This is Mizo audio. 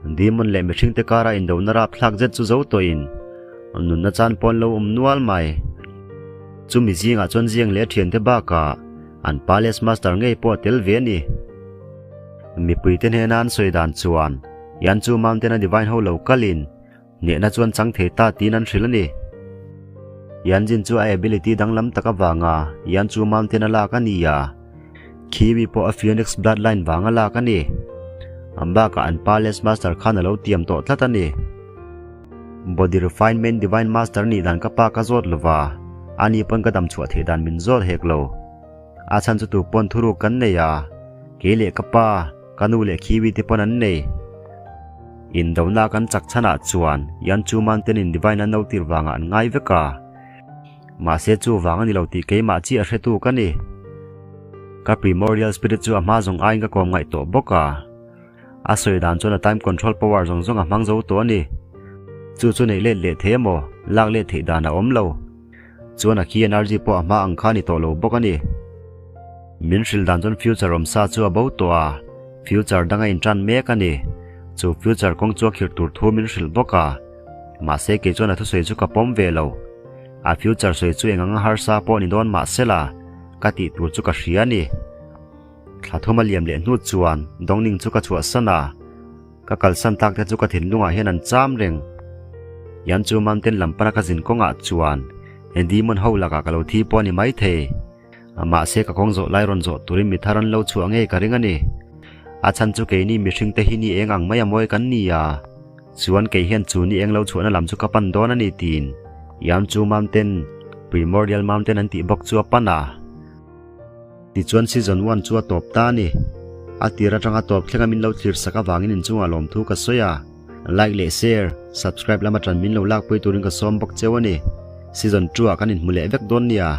Demon leh mihringte kara indona rapthlak zet chu zo tawhin nunna chan pawn lo awm nual mai. Chumi zingah chuan Ziang leh a thiante bakah an Palace Master ngei pawh a tel ve a ni. Mipuite hnena an sawi dan chuan Yan chu Mountain-a Divine ho lo kalin hnehna chuan chang thei ta tiin an hrilh a ni. Yan Jin chu a ability danglam tak avanga Yan chu Mountain-a lak a ni a, Kiwi pawh a Phoenix Bloodline vanga lak a ni. An bakah an Palace Master khan a lo tiam tawh tlat a ni. Body Refinement Divine Master nih dan ka pa ka zawt lova, ani pawn ka dam chhuah theih dan min zawt hek lo. A chhan chu tu pawn thuruk kan nei a, kei leh ka pa, ka nu leh Kiwi te pawn an nei. Indona kan chak chhanah chuan Yanchu Mountain in Divine an lo tir vangah an ngai vek a. Mahse chu vang a ni lo tih keimah chiah hretu ka ni. Ka Primordial Spirit chu a hma zawng aiin ka kawm ngaih tawh bawk a. A sawi dan chuan a time control power zawng zawng a hmang zo tawh a ni. Chu chu neih let leh thei emaw, lak let theih dan a awm lo. Chuan a khi energy pawh a hma ang kha a ni tawh lo bawk a ni. Min hrilh dan chuan future awm sa chu a bo tawh a, future dang a intan mek a ni. Chu future kawng chu a khirh tur thu min hrilh bawk a. Mahse kei chuan a thusawi chu ka pawm ve lo. A future sawi chu eng anga harsa pawh ni dawn mahsela ka tih tur chu ka hria a ni. Thla thum a liam leh hnu chuan Dongning chu ka chhuahsan a, ka kalsan tak te chu ka thinlungah hian an cham reng. Yan chu mountain lam pana ka zin kawngah chuan he demon ho lakah ka lo thi pawh a ni maithei. Mahse ka kawng zawh lai rawn zawh turin mi thar an lo chhuah ngei ka ring a ni. A chhan chu keini mihring te hi ni eng ang mai a mawi kan ni a, chuan kei hian chu ni eng lo chhuahna lam chu ka pan dawn a ni tiin Yan chu mountain, Primordial Mountain an tih bawk chu a pan a. Tichuan season one chu a tawp ta a ni. A tir atanga tawp thlenga min lo thlir sak avangin inchungah lawmthu ka sawi a. Like leh share, subscribe lama tan min lo lakpui turin ka sawm bawk cheu a ni. Season 2 ah kan inhmu leh vek dawn nia.